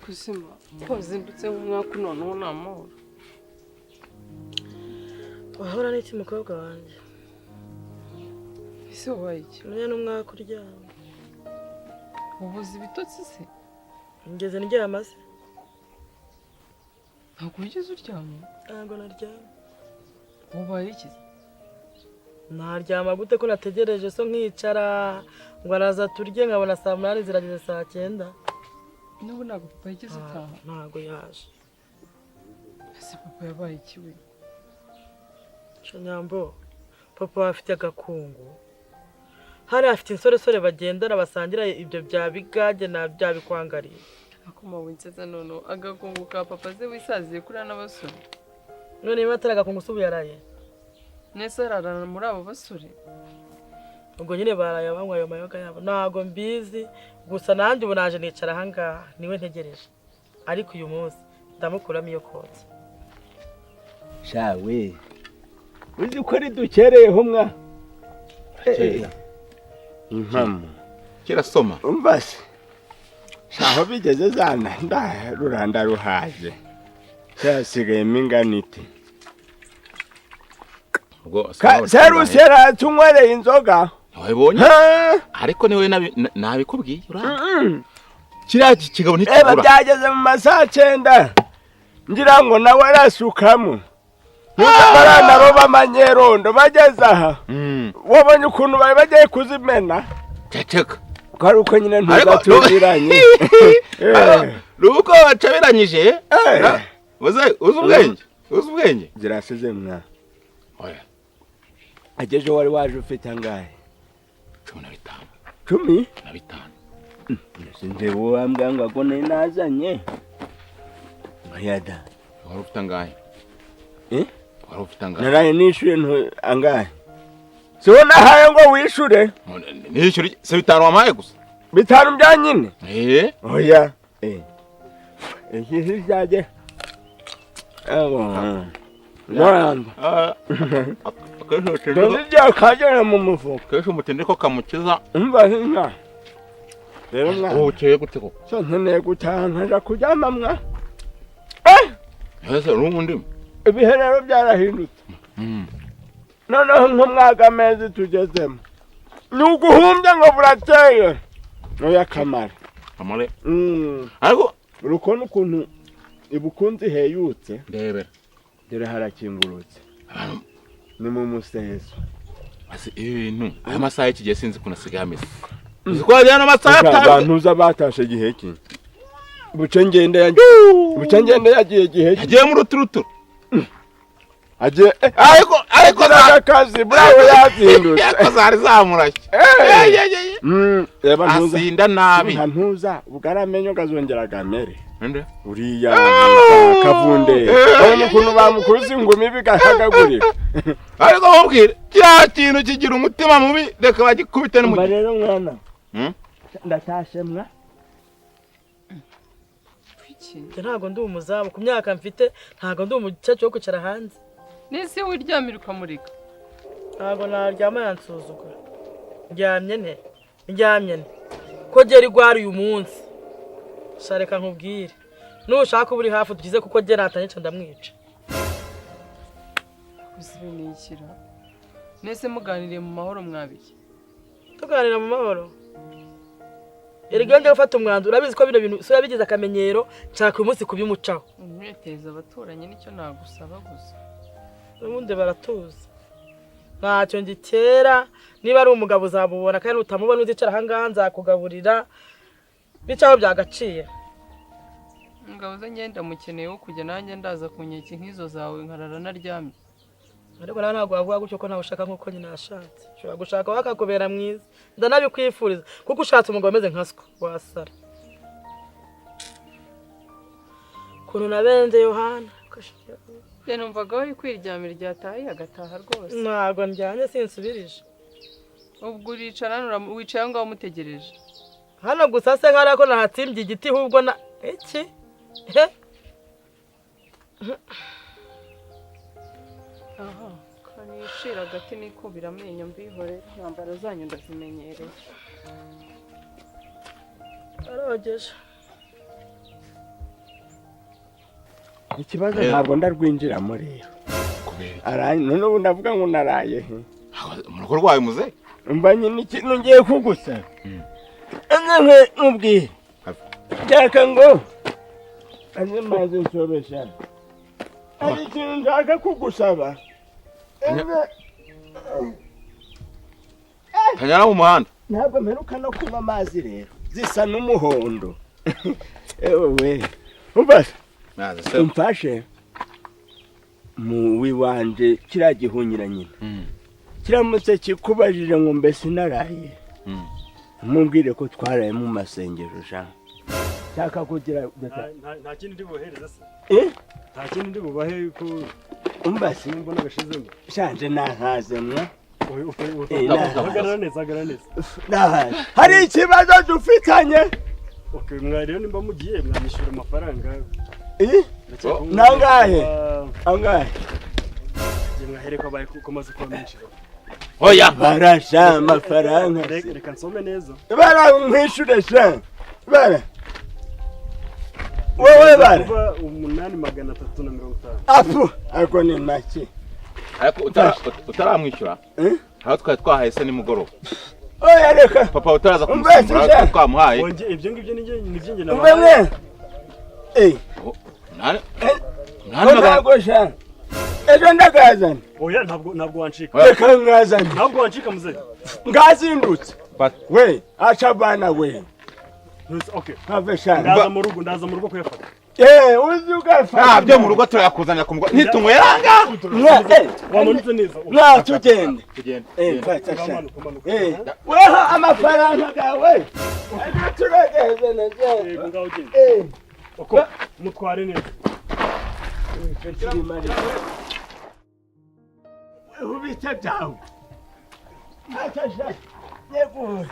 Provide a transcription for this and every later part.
Kuzima ko wazindutse nk'umwaka, noneho ni amahoro? Wahora n'iki, mukobwa wanjye? Ese wabaye iki? Umenya n'umwaka uryama. Ubuze ibitotsi se? Ngeze ndyama se? Ntabwo wigeze uryama? Ntabwo naryama. Wabaye iki? Naryama gute ko nategereje so nkicara ngo araza turye, nkabona saa 8 zirageze, saa 9? N'ubu ntabwo papa yigeze utaha? Ntabwo yaje. Ese papa yabaye iki we? Nyambo, papa afite agakungu hariya, afite insoresore bagendana, basangira ibyo bya bigage na bya bikwangariye. Akoma winsetsa noneho. Agakungu ka papa ze wisaziye kuriya n'abasore? None niba atari agakungu se ubu yaraye? Nese ararana muri abo basore? Ubwo nyine baraye banywa ayo mayoga yabo, ntabwo mbizi. Gusa nanjye ubu naje nicara ahangaha, niwe ntegereje, ariko uyu munsi ndamukuramo iyo kotsa. Shawe, uzi ko ridukereyeho mwa? Kera. Impamo. Kirasoma. Umva se, shaho bigeze zana ndaruranda ruhaje, cyasigayemo ingano ite? Ubwo Serusi yaratunywereye inzoga. Wabibonye? Ha? Ariko niwe nabikubwiye ura kiriya kigabo Eba, ntikibura. Byageze mu masaha 9, ngira ngo nawe arasukamo. Bariya nabo b'amanyerondo bageze aha, wabonye ukuntu bari bagiye kuzimena. Ceceka. Ko ari uko nyine Ariko- ntuzatuziranye. Nuko bacabiranyije. Uzi ubwenge, uzi ubwenge. Zirasize mwa. Oya. Ageje wari waje ufite angahe? 15. 10? Na bitanu. Sinzi, wambwira ngo nari nazanye oya da. Wari ufite angahe? Eh? Wari ufite angahe? Naraye nishyuye ntu angahe? Si wowe nahaye ngo wishure? Nishyura iki? Se bitanu wampaye gusa? Bitanu bya nyine. Eh. Oya, eh, iki byajye. Rwanda. Akenshi umutindi. Tuzi igihe kagera mu mufuka. Kenshi umutindi ko kamukiza. Umva inka rero mwa. Ubu ukeye gute koko? So nkeneye gutaha nkaja kuryama mwa. Ese n'ubundi Ibihe rero byarahindutse. Noneho nk'umwaka amezi tugezemo ni uguhumbya ngo burakeye, oya kamara. Amare. Ariko Urukona ukuntu ibukunzi heyutse. Ndebera. Dore harakingurutse, ni mu museso. Ase ibintu aya masaha y'iki gihe sinzi ukuntu asigaye ameze. Uzi ko wagira n'amasaha atanu. Abantu uza batashe gihe ki? Buce ngende buce ngende yagiye gihe ki? Yagiye mu ruturuturu. Agiye Ariko akazi burawe yazindutse. Ariko zari zamurashye. Reba ntuza. Asinda nabi. Nka ntuza ubwo ari amenyo gazongera agamere. Nde? Uriya kavunde, urabona ukuntu bamukuze ingumi bigahagagurika. Ariko mubwire, kiriya kintu kigira umutima mubi, reka bagikubite no mu Mba rero mwana, ndatashe mwa. Kuki? Njye ntabwo ndi umuzamu ku myaka mfite, ntabwo ndi umukecuru wo kwicara hanze. Nese wiryamira ukamurika? Ntabwo naryama, yansuzugura. Ndyamye nte? Ndyamye nte ko gera igwara uyu munsi? Sha, reka nkubwire, nushaka uba uri hafi tugize, kuko gera natanyica ndamwica. Uzi ibintu. Nese muganiriye mu mahoro mwabiki? Tuganira mu mahoro? Erega njya gufata umwanzuro, urabizi ko bino bintu so yabigize akamenyero, nshaka uyu munsi kubimucaho. Umweteza abaturanyi, nicyo nagusaba gusa. Ubundi baratuza, ntacyo ngikera. Niba ari umugabo uzamubona, kandi nutamubona uzicara ahangaha nzakugaburira, bicaho byagaciye. Ingabo ze ngenda mukeneye wo kujya, nanjye ndaza ku nkeke nk'izo zawe nkarara naryamye. Ariko nawe ntabwo wavuga gutyo ko nawe ushaka nk'uko nyina yashatse. Ushobora gushaka wowe akakubera mwiza, ndanabikwifuriza, kuko ushatse umugabo umeze nka siko wasara ukuntu nabenze Yohana. Njye numvaga wari kwiryamira ryataye agataha rwose. Ntabwo ndyamye, sinsubirije. Ubwo uricara hano, wicaye aho ngaho umutegereje? Hano gusa se nkariya ko nahatsimbye igiti, ahubwo na iki he? Aha kanicira agati nikubira amenyo mbihore, intambara zanyu ndazimenyereye. Arogeje. Ikibazo ntabwo ndarwinjiramo rero. Kubera iki? Araye none ubu ndavuga ngo naraye he? Mu rugo rwawe muze. Mba nyine ikintu ngiye kugusaba. Nze nkubwire. Nshaka ngo aze maze nsobesha. Hari ikintu nshaka kugusaba. Kanyara mu muhanda. Ntabwo mperuka no kunywa amazi rero. Zisa n'umuhondo. Ewe. Umva umfashe mu wiwanje kiriya gihunyira nyina. Kiramutse kikubajije ngo mbese naraye. Mubwire ko twaraye mu masengero jean. Nshaka kugira nta kindi ndi buhereza se. Nta kindi ndi bubahe ko umva simbona gashizemo. Shanje nahaze mwa. Hagarara neza, hagarara neza. Nahaze. Hari ikibazo dufitanye. Okay, mwa rero nimba mugiye mwanyishyura amafaranga. Nangahe? Angahe? Ngiye mwahereko abaye kuko maze kuba menshi. Oya barasha amafaranga. Reka nsome neza. Bara mwishure sha. Bara. Wewe bara. 8350. Afu, ako ni make. Ariko utaramwishyura? Aho twari twahaye se nimugoroba. Oya reka. Papa utaraza kumusimbura twamuhaye. Onge ibyo ngibyo ni nje nabahaye. Nani? Ntabwo sha. Ejo ndagazana. Oya ntabwo wancika. Reka ngazana. Ntabwo wancika muze. Ngazindutse. We, acha bana we. Okay. Have sha. Ndaza mu rugo kuyafata. Uzi ugafata. Byo mu rugo turayakuzanira ku mugoroba. Nitunyweranga. Wamanutse neza. Mwa tugende. Tugende. Fata sha. Weho amafaranga gawe. Ejo turagezana sha. Yego ngaho ugende. Uko mutware neza. Ubite byawe. Fata sha. Yego.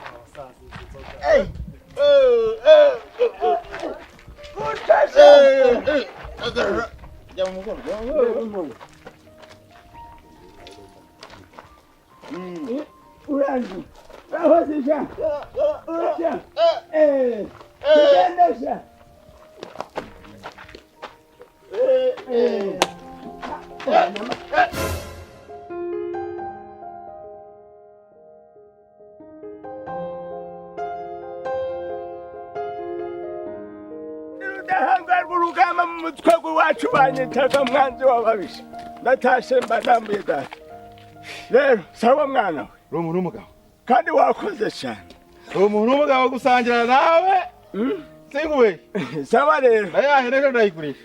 Uranzi. Urahoze sha. Urasha. Tugende sha. Urudahangarwa urugamba mu mutwe w'iwacu banyitaga mwanzi w'ababisha. Ndatashe mba nambuye data. Rero sawa mwana we. Uri umuntu w'umugabo. Kandi wakoze cyane. Uri umuntu w'umugabo gusangira nawe. Singuwe. Sawa rero. Nayahe rero ndayigurisha.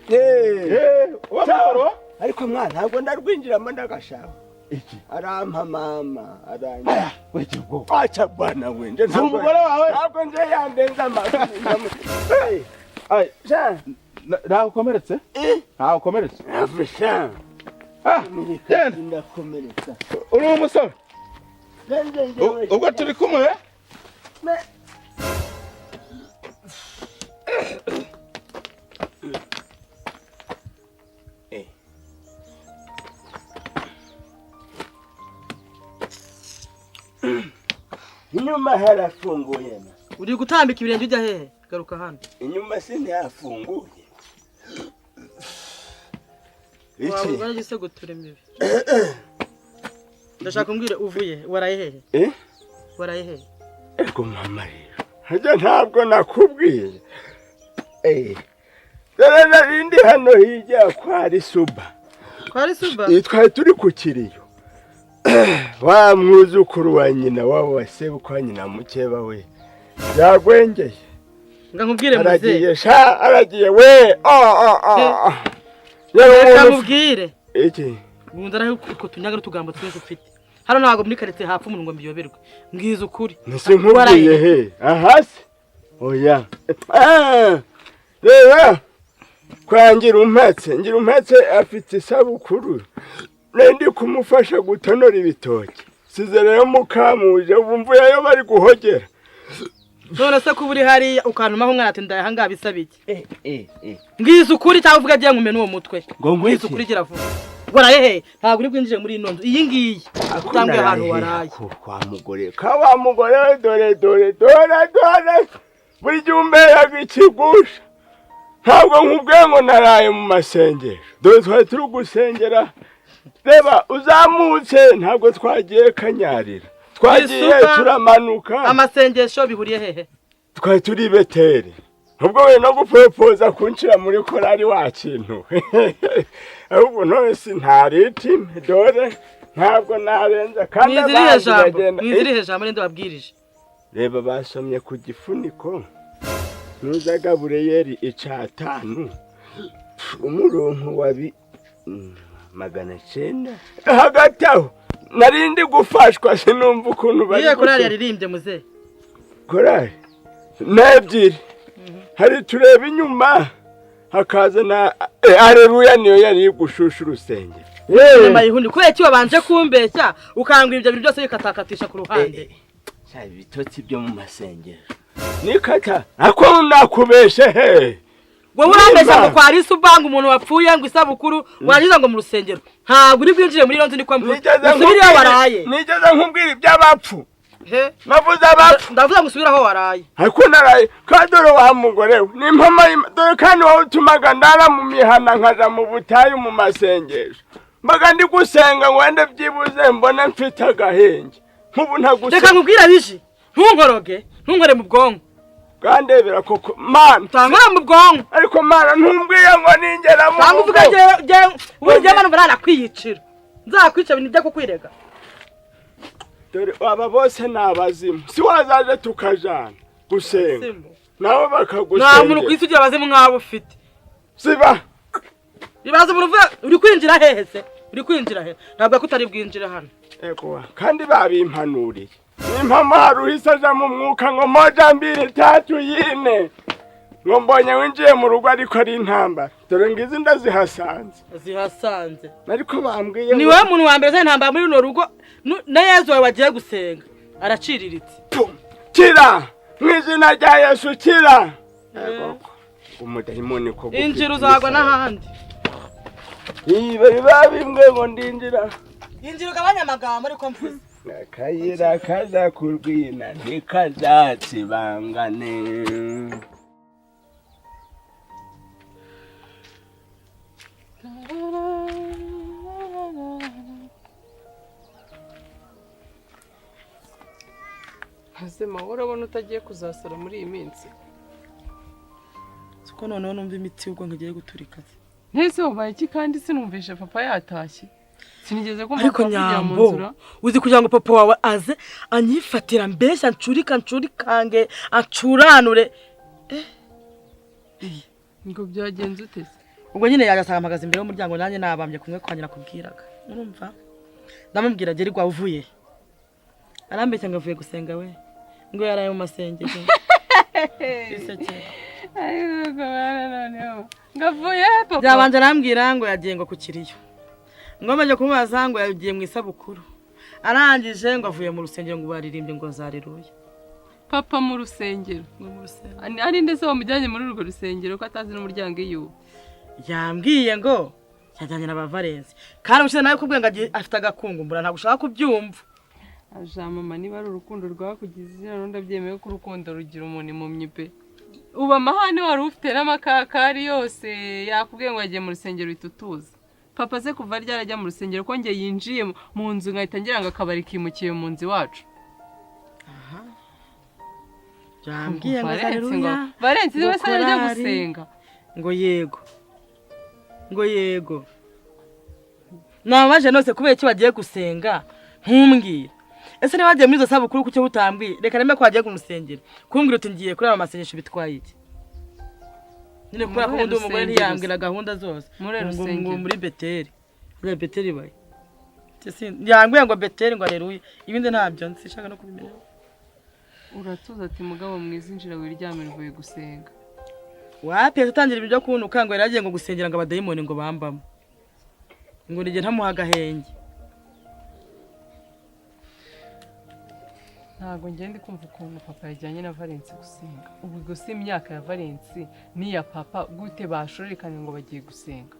Sawa. Ariko mwana ntabwo ndarwinjiramo ndagashaka. Iki? Arampa mama, aranya. Weje ubwo. Acha bwana we. Nje ntabwo umugore wawe. Ntabwo nje yandenza amaguru. Ay, sha. Ntawe ukomeretse? Ntawe ukomeretse? Afisha. Genda. Ndakomeretsa. Uri umusore. Ubwo turi kumwe? Inyuma harafunguye. Uri gutambika ibirenge ujya hehe? Garuka hano. Inyuma sinihafunguye. Iki? Wabugana gisego turemibe. Ndashaka umbwire uvuye waraye hehe? Waraye hehe? Ego mama rero. Hajya ntabwo nakubwiye. Dore narindi hano hirya kwa Suba. Kwa Suba? Twari turi ku kiriyo. Wa mwuzukuru wa nyina wabo wa sebukwa nyina mukeba we. Yagwengeye. Nga nkubwire muze. Aragiye sha, aragiye we. Reka nkubwire. Iki? Bunda naho uko tunyaga n'utugambo twese ufite. Hano ntabwo muri karite hapfa umuntu ngo mbiyoberwe. Mbwiza ukuri. Nse nkubwiye he? Aha se? Oya. Reba. Kwa ngira umpatse afite isabukuru. Ndi kumufasha gutonora ibitoki. Size rero mukamuje ubumvuye yo bari guhogera. None se kuba uri hariya ukantumaho umwana ati ndaye ahangaha bisaba iki? Mbwiza ukuri cyangwa uvuga agiye nkumena uwo mutwe. Ngo ngwiki ukuri gira vuba. Waraye he? Ntabwo uri bwinjire muri ino nzu. Iyi ngiyi. Utambwe ahantu waraye. Kwa mugore. Ka wa mugore dore dore dore dore. Buri gihe umberaga ikigusha. Ntabwo nkubwiye ngo naraye mu masengesho, dore twari turi gusengera. Reba uzamutse, ntabwo twagiye Kanyarira, twagiye Isuka, turamanuka. Amasengesho bihuriye hehe? Twari turi i Beteri. Ubwo we no guporopoza kunshira muri korari wa kintu, ahubwo none sintariti, dore ntabwo narenza kandi Mwizirihe abandi jambo? bagenda. Mwizirihe jambo? Ninde wabwirije? Reba, basomye ku gifuniko nuza Gabureyeri 5 umurongo wa 900. Hagati aho narindi gufashwa, sinumva ukuntu bari Niyo korari gusoma. yaririmbye, muze? Korari n'ebyiri, hari Tureba Inyuma, hakaza na Areruya, niyo yari gushusha urusengero. Nyuma yihundi, kubera iki wabanje kumbeshya, ukambwira ibyo bintu byose bikatakatisha ku ruhande? Ibitotsi byo mu masengero nikata ako nakubeshe he? Wowe urambeshya ngo kwa Alice ubanga umuntu wapfuye, ngo isabukuru, warangiza ngo mu rusengero. Ntabwo uri bwinjire muri iyo nzu, niko mvuze. Nigeze Usubire iyo waraye. Nigeze nkubwira iby'abapfu? He? Navuze abapfu? Ndavuze ngo usubire aho waraye. Ariko naraye kandi, dore wa mugore we ni impama dore kandi wowe utumaga ndara mu mihana, nkaja mu butayu mu masengesho, mbaga ndi gusenga ngo wende byibuze mbone mfite agahenge nk'ubu Reka ntagusenga. nkubwire abiji, ntunkoroge, ntunkore mu bwonko. Bwandebera koko mana. Utankora mu bwonko. Ariko mana, ntumbwiye ngo ningera mu Cyangwa uvuga rugo. Jewe ubundi njyewe numva nanakwiyicira, nzakwica ibintu bijya kukwirega. Dore aba bose ni abazimu, si wazaje tukajana gusenga nabo Nta muntu ku bakagusengera. isi ugira abazimu nk'abo ufite. Ziba. Ibaze umuntu uvuga uri kwinjira hehe se? Uri kwinjira hehe? Ntabwo ko utari bwinjire hano. Ego, kandi babimpanuriye, nimpamo hari uhise aja mu mwuka ngo moja mbiri tatu yine, ngo mbonye winjiye mu rugo, ariko ari intambara. Dore ngizi ndazihasanze. Zihasanze. Ariko bambwiye Ni ngo wowe muntu wa mbere uzana intambara muri runo rugo. Na Yezu wawe wagiye gusenga araciriritse. Pum! Kira mu izina rya Yesu, kira. Ego, umudayimoni ko gufite Injira, uzagwa imisaraba. n'ahandi. Iyi bari babimbwiye ngo ndinjira. Injira ugabanye amagambo, ariko mvuze. Akayira kaza kurwina ntikazatsibangane. Hazima, urabona utagiye kuzasara muri iyi minsi? Siko noneho numva imitsi y'ubwonko igiye guturika se. Ntese wabaye iki? Kandi sinumvishe papa yatashye, sinigeze kumva Ariko papa kujya mu Nyambo, nzira. uzi kugira ngo papa wawe aze anyifatira, mbeshya, ncurika ncurikange, acuranure. Ngo byagenze ute se? Ubwo nyine yaje asanga mpagaze imbere y'umuryango, nanjye nabambye kumwe kwa nyina kubwiraga, urumva, ndamubwira geri rwawe uvuye he? Arambeshya ngo avuye gusenga, we ngo yaraye mu masengesho. Bisekera. Ariko noneho ngavuye papa. Byabanje arambwira ngo yagiye ngo ku kiriyo, ngo bajya kumubaza ngo yagiye mu isabukuru, arangije ngo avuye mu rusengero, ngo baririmbye ngo zareruye. Papa mu rusengero? Ngo mu rusengero. Ari ndetse wamujyanye muri urwo rusengero ko atazi n'umuryango iyo? Yambwiye ngo yajyanye na ba Valensi, kandi ubushize nawe kubwiye ngo afite agakungu, mbura ntabwo ushaka kubyumva. Aja mama, niba ari urukundo rwakugize izina, n'undi abyemeye ko urukundo rugira umuntu impumyi pe. Ubu amahane wari ufite n'amakakari yose, yakubwiye ngo yagiye mu rusengero uhita utuza. Papa se kuva ryarajya mu rusengero, ko njye yinjiye mu nzu nkahita ngira ngo akabari kimukiye mu nzu iwacu? Yambwiye ngo Valensi ngo zareruya. Valensi Ngo we se arajya korari. gusenga? Ngo yego, ngo yego. Nabaje nose kubera iki bagiye gusenga ntumbwire? Ese niba bagiye muri izo sabukuru kuki utambwiye? Reka nemere ko bagiye ku rusengero, kumbwira uti ngiye kureba amasengesho bitwaye iki nyine? Kubera ko Muri ubundi umugore rusengero ntiyambwira gahunda zose. Muri Ngo rusengero. Muri Beteri, muri Beteri baye. Yambwiye ngo Beteri, ngo aleluya, ibindi ntabyo nshaka no kubimenya. Uratuza ati mugabo mwiza, injira wiryamire, uvuye gusenga. Wapi, atangira ibyo kuntuka ngo yari agiye ngo gusengera ngo abadayimoni ngo bambamo, ngo nige ntamuha agahenge. Ntabwo ngenda kumva ukuntu papa yajyanye na Valensi gusenga. Ubu gusa imyaka ya Valensi n'iya papa, gute bashorekanye ngo bagiye gusenga?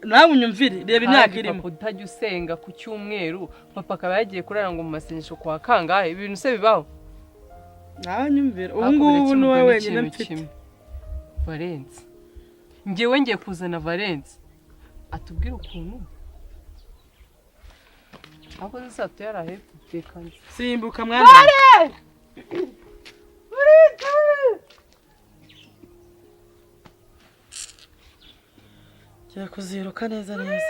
Nawe unyumvire, reba imyaka Kandi irimo. Papa utajya usenga ku cyumweru, papa akaba yagiye kurara ngo mu masengesho kwa kangahe? Ibintu se bibaho? Nawe unyumvire ubu Ariko ngubu ni wowe birakemurwa wenyine n'ikintu mfite. kimwe. Valensi. Ngewe ngiye kuzana Valence atubwire ukuntu aho zisatu yarahepfo tekanye. Simbuka mwana. Jya kuziruka neza neza.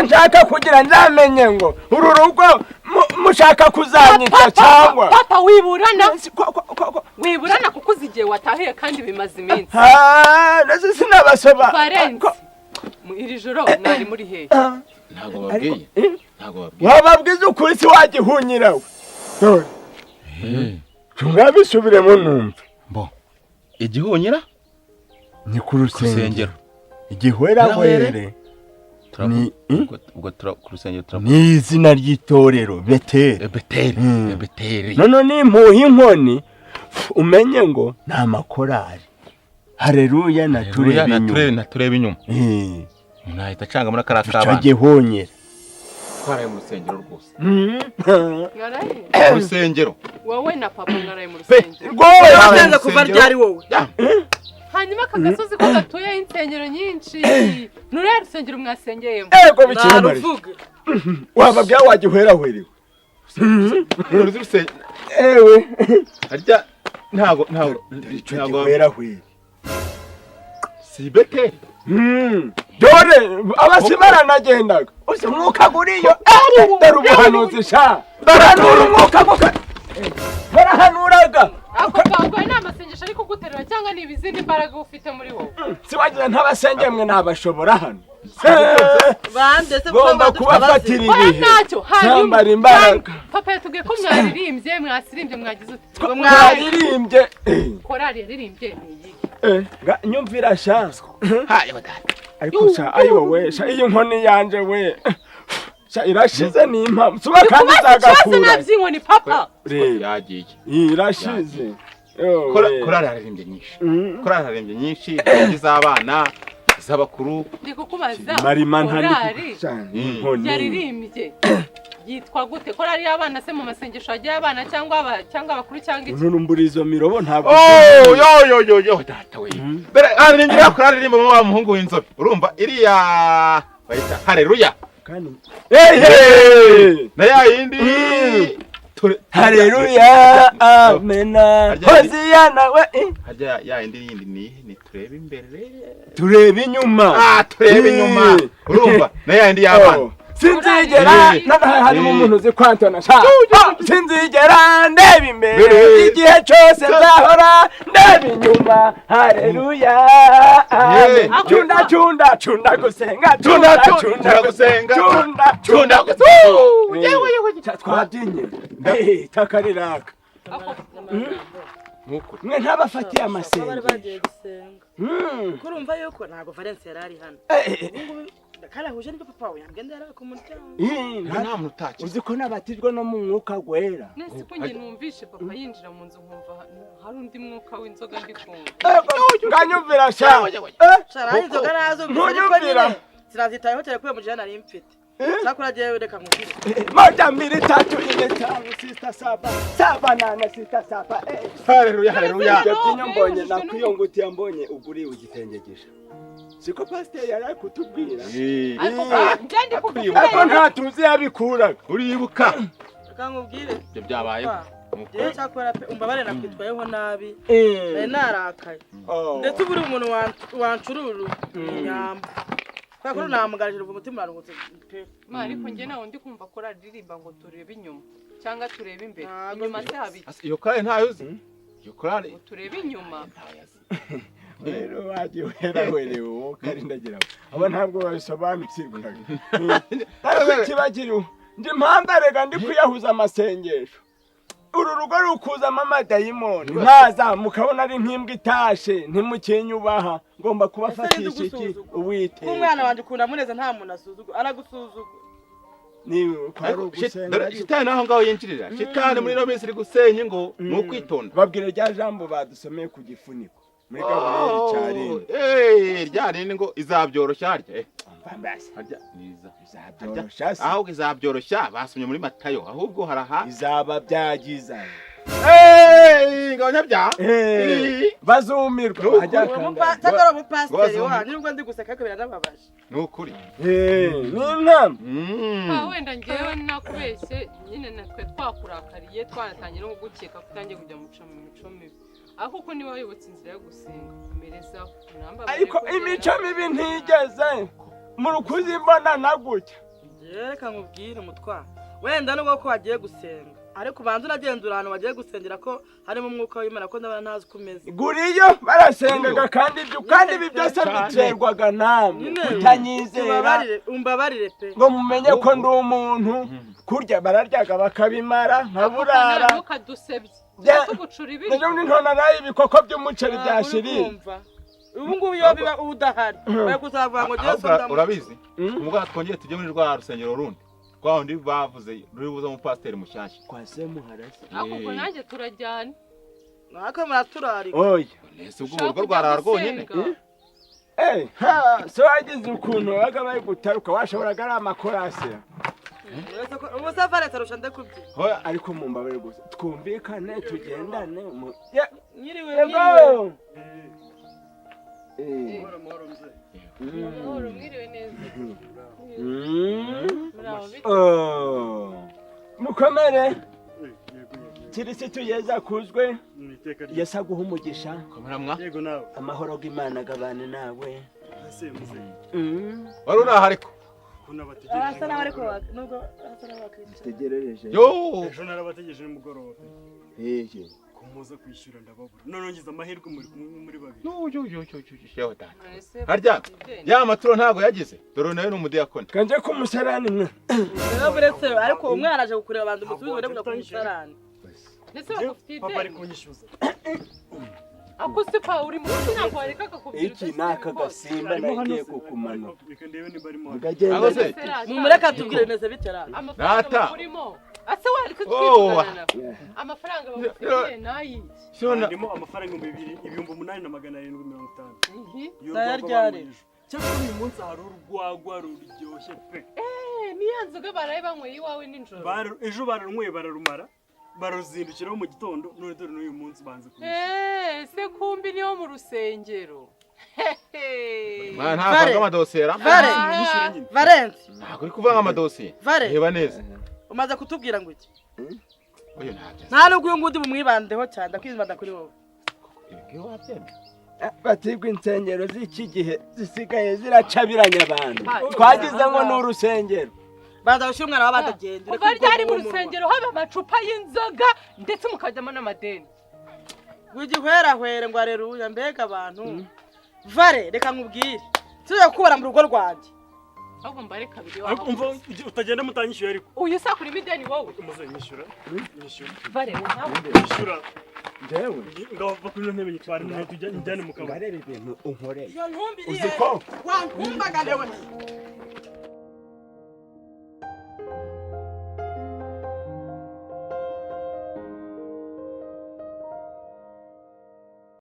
Nshaka kugira nzamenye ngo uru rugo mushaka kuzanyica cyangwa papa wiburana wiburana kuko uzigiye watahiye kandi bimaze iminsi. Nase sinabasoba Valence iri joro nari muri hehe? Ntago babwiye, ntago babwiye. Wababwiza ukuri si wagihunyira we. Dore tungabisubiremo numva bo igihunyira ni ku rusengero igihwerahwere ni ubwo ku rusengero ni izina ry'itorero Beteri. Beteri, Beteri. None nimpuha inkoni umenye ngo ni amakorari. Haleluya na turebe inyuma, na turebe inyuma. Umuntu ahita acanga muri kariya kabana. Tugihonyera twaraye mu rusengero rwose. Mwaraye mu rusengero wowe na papa mwaraye mu rusengero rwose. Wasenze kuva ryari wowe? Hanyuma aka gasozi ko gatuyeho insengero nyinshi, nuriya rusengero mwasengeyemo? Ego bikira Mariya. Wababwira wagihwerahwerewe. Ewe harya ntago ntago ntago gihwerahwere si Beteri. Dore abasi baranagendaga uzi umwuka guriyo. Dore ubuhanuzi sha, barahanura umwuka guka barahanuraga. Ako papa ni amasengesho ariko guterura cyangwa ni ibizindi imbaraga ufite muri wowe? Sibagira ntabasenge mwe nabashobora hano. Bande se ngomba kubafatira ibihe ntacyo. Hanyuma imbaraga. Papa yatubwiye ko mwaririmbye, mwasirimbye, mwagize uti mwaririmbye. Korari yaririmbye ni iyihe? Nyumvira sha. Ariko sha ayo we sha iyi nkoni yanje we sha irashize ni impamvu suba kandi zagakura. Nabyinkoni papa yagiye irashize. Korari yaririmbye nyinshi, korari yaririmbye nyinshi iz'abana iz'abakuru. Ndi kukubaza marima korari yaririmbye yitwa gute? Korari y'abana se mu masengesho ajya y'abana cyangwa cyangwa abakuru cyangwa iki? None mburi izo mirobo ntabwo. Oh yo yo yo yo data we. Dore aririmbye korari iririmba wa muhungu w'inzobe. Urumva iriya bayita Haleluya. Kandi hey na ya yindi Haleluya amena Hoziyana we. Hajya ya yindi yindi ni turebe imbere turebe inyuma. Turebe inyuma. Urumva na ya yindi y'abana. Sinzigera harimo umuntu uzi kwantona sha. Sinzigera ndeba imbere igihe cyose nzahora ndeba inyuma. Haleluya cunda cunda cunda gusenga cunda cunda gusenga cunda cunda gusenga. Yewe yewe twabyinye takariraka mwe ntabafatiye amasengesho. Kurumva yuko ntago Valence yari hano. Karahuje n'ibyo papa wawe yambwiye ndara ku muryango. Nta muntu utakize. Uzi ko nabatijwe no mu mwuka gwera. Nese ko nge numvishe papa yinjira mu nzu nkumva hari undi mwuka w'inzoga ndi kumva. Nganyumvira sha. Shara inzoga nazo ntunyumvira. Sinazitayeho cyane kuye mu jana nari mfite. Sakura jewe reka nkubwire. Moja mbili tatu nne tano sita saba saba nane sita saba. Haleluya haleluya. Ibyo mbonye nakwiyongutiya mbonye uguriye igitengegesha. Siko pasiteri yari kutubwira. Ariko nta tuzi yabikuraga. Uribuka. Reka nkubwire. Ibyo byabayeho. Jewe cyakora pe umbabare nakwitwayeho nabi. Nari narakaye. Ndetse uburi umuntu wancururu inyamba. Kwakuru namugarije umutima uraruhutse pe. Ma ariko nge nawe ndi kumva korari ririmba ngo turebe inyuma cyangwa turebe imbere. Inyuma se habi. Iyo korari ntayo uzi? Iyo korari turebe inyuma. Rero wagihwerahwerewe wowe kandi ndagira abo ntabwo babisobanukirwaga. Ariko ikibagiriwe ndi mpamvu erega ndi kwiyahuza amasengesho. Uru rugo rukuzamo amadayimoni nkaza mukabona ari nk'imbwa itashe ntimukinyubaha. Ngomba kubafatisha iki? Uwiteka. Umwana wanjye ukunda muneza nta muntu asuzugura aragusuzugura. Ni kwari ugusenga. Shitani naho ngaho yinjirira. Shitani muri no minsi iri gusenya ngo ni ukwitonda. Babwire rya jambo badusomeye ku gifuniko. Muri Gaburiyeli cyarindwi. Eh, rya rindi ngo izabyoroshya harya. Umva mbese. Harya niza. Izabyoroshya se. Ahubwo izabyoroshya basomye muri Matayo, ahubwo haraha. Izaba byagiza. Eh, ngo abanyabyaha. Bazumirwa. Nuko. Hajya Cyakora umupasiteri Ngo wanyu nubwo ndi guseka ariko biranababaje. Ni ukuri. Ni intama. Ah, wenda ngewe nakubeshye nyine natwe twakurakariye, twanatangiye no kugukeka ko utangiye kujya muca mu mico mibi, ariko kuko niba wayobotse inzira yo gusenga, komerezaho. Unambabarire Ariko ko njye imico mibi ntigeze muri kuzimbona na gutya. Reka nkubwire umutwaro, wenda nubwo ko wagiye gusenga, ariko ubanza unagenzura ahantu wagiye gusengera ko harimo umwuka w'Imana, ko ndabona ntazi uko umeze. Guriyo barasengaga, kandi ibyo kandi ibi byose Cyane. biterwaga namwe Nyine, kutanyizera. Umbabarire, umbabarire pe. Ngo mumenye ko ndi umuntu, kurya bararyaga bakabimara nkaburara. Ntukadusebye, tugucura ibiryo. Ejo bundi ntonaraye ibikoko by'umuceri Ntabwo bya uri shiriri. kumva. Ubu ngubu iyo biba udahari bari kuzavuga ngo Ahubwo Yesu ndamu. Urabizi, umugabo twongeye tujye muri rwa rusengero rundi, rwa rundi bavuze ruri buze umupasiteri mushyashya. Kwa semuharasi. Ariko ubwo nanjye turajyana. Natwe muraturarika. Oya. Nese ubwo urugo rwarara rwonyine? Eh, ha, so wagize ukuntu babaga bari gutaruka, washoboraga ari amakorasi. Uretse ko ubu se Valens arusha ndekubyina. Hoya. Ariko mumbabarire gusa twumvikane tugendane Nyiriwe, Yego. nyiriwe. Mahoro, mahoro mzee. Amahoro, mwiriwe neza. Muraho bite? Oh. Mukomere. Yego, yego. Kirisitu Yezu akuzwe. Mu iteka rye. Yesu aguha umugisha. Komera mwa. Yego nawe. Amahoro y'Imana agabane nawe. Ese mzee, Wari uri aha ariko. ko nabategereje. Arasa nawe ariko nubwo arasa n'abakristo. Tegerereje. Yo. Ejo narabategereje nimugoroba pe. Ehe. Ko muza kwishyura ndababura. None ngize amahirwe muri kumwe muri babiri. Yo yo yo yo yo yo data. None se Harya ideni? ya maturo ntabwo yagize. Dore nawe ni umudiyakoni. Kanje ku musarani mwe. Rero buretse, ariko umwana aje kukureba, banza umusubize ure kujya ku musarani. Ndetse bagufitiye Papa ari ideni. kunyishyuza. Ako se pa uri munsi, ntabwo wareka akakubwira. Iki ni aka gasimba Arimo hano nagiye se, kukumanura. Reka ndebe niba arimo hano. Ukagenda. Aho se? Mumureka tubwire bimeze bite ra. Amafaranga Data. bakurimo ase wareka Oh. twivugana nawe, amafaranga bagufitiye nayiki? Sibona. Harimo amafaranga 2000, 8750. Ihi. Iyo Naya rwagwa ryari? banyweye ejo. Cyakora uyu munsi hari urwagwa ruryoshye pe. Eh, niya nzoga baraye banyweye iwawe nijoro? Ejo bararunyweye bararumara, baruzindukiraho mu gitondo, none dore n'uyu munsi banze kunyishyura. Eh, se kumbi niyo mu rusengero. Hehe. Mwana ntabwo avanga amadosiye ra. Vale. Nyishyure nyine. Valens, Ntabwo uri kuvanga amadosiye. Vale. Reba neza. Umaze kutubwira ngo iki? Oyo ntabyo. Nta nubwo uyu nguyu bumwibandeho cyane, ndakwibanda kuri wowe. Ibi ngibi wabyemera. Batibwa insengero z'iki gihe zisigaye ziracabiranya abantu. Ah, Twagize ngo ni urusengero. Banza ushyire umwana w'abandi agenda. Kuva ryari mu rusengero haba amacupa y'inzoga ndetse mukajyamo n'amadeni? Wigihwerahwere ngo areruya, mbega abantu. Vare, reka nkubwire. Tujya kubara mu rugo rwanjye. Ahubwo mbare kabiri Ariko umva wawe. utagenda mutanyishyuye ariko. Uyu sakurimo ideni wowe. Muze nyishyura. Nyishyura. Vare nawe. Nyishyura. Njyewe Ngaho va kuri ino ntebe nyitware nawe tujya njyane mu kabari. ngareba ibintu unkoreye. Iyo ntumbi Uzi ko wankumbagane we.